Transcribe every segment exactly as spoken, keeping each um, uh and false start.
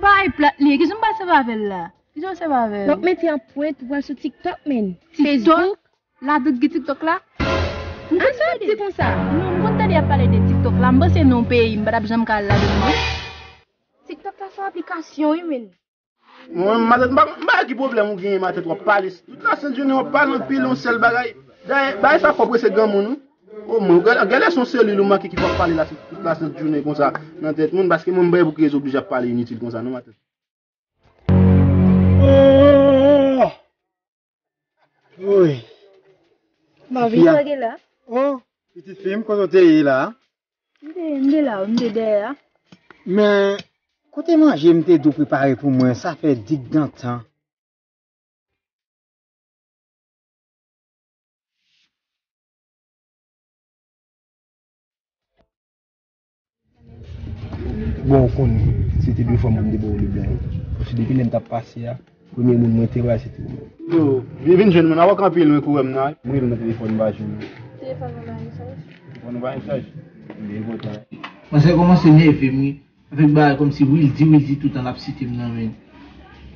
Pa e plat li ye. Kijan m pral sèvi avè l la? Kijan w sèvi avè l? W ap mete anprent ou pral sou TikTok, men. TikTok? Facebook? Ladan ki TikTok la? M konn tande. Di konsa. Non, m konn tande y ap pale de TikTok la. M panse non peyi, m pa t ap janm ka al ladan non. TikTok la se yon aplikasyon, wi, men. Mwen, matant, m pa, m pa ki pwoblèm ou genyen, matant, w ap pale. Tout la sent jounen, w ap pale anpil, yon sèl bagay. Dayè, bagay sa fò prese granmoun, wi. O mwen, gade, gade son selil ou manke ki fò pale la, tout la sent jounen konsa, nan tèt moun, paske mwen, m pa pou ki rezo oblije ap pale initil konsa, non, matant. Oh! Wi. Mami, sa gen la? Oh, pitit fi m, kote w te ye la? M te, m te la, m te dèyè a. Men, kote manje m te di w prepare pou mwen, sa fè digdantan. Bon, ou konnen, se te de fwa m te ba w le blan. Paske depi lè m t ap pase a, premye moun mwen te wè, se te ou menm. Yo, vin, vin jwenn mwen, avòk anpil mwen koure m nan, m rele nan telefòn, m pa jwenn ou. Telefòn mwen pa gen chaj. Telefòn ou pa gen chaj? Li enpòtan. Mwen sa kòmanse nève m, wi. Avèk bagay kòmsi Wildy, Wildy toutan l ap site m nan, men.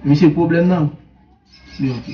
Men se pwoblèm nan. Men ok.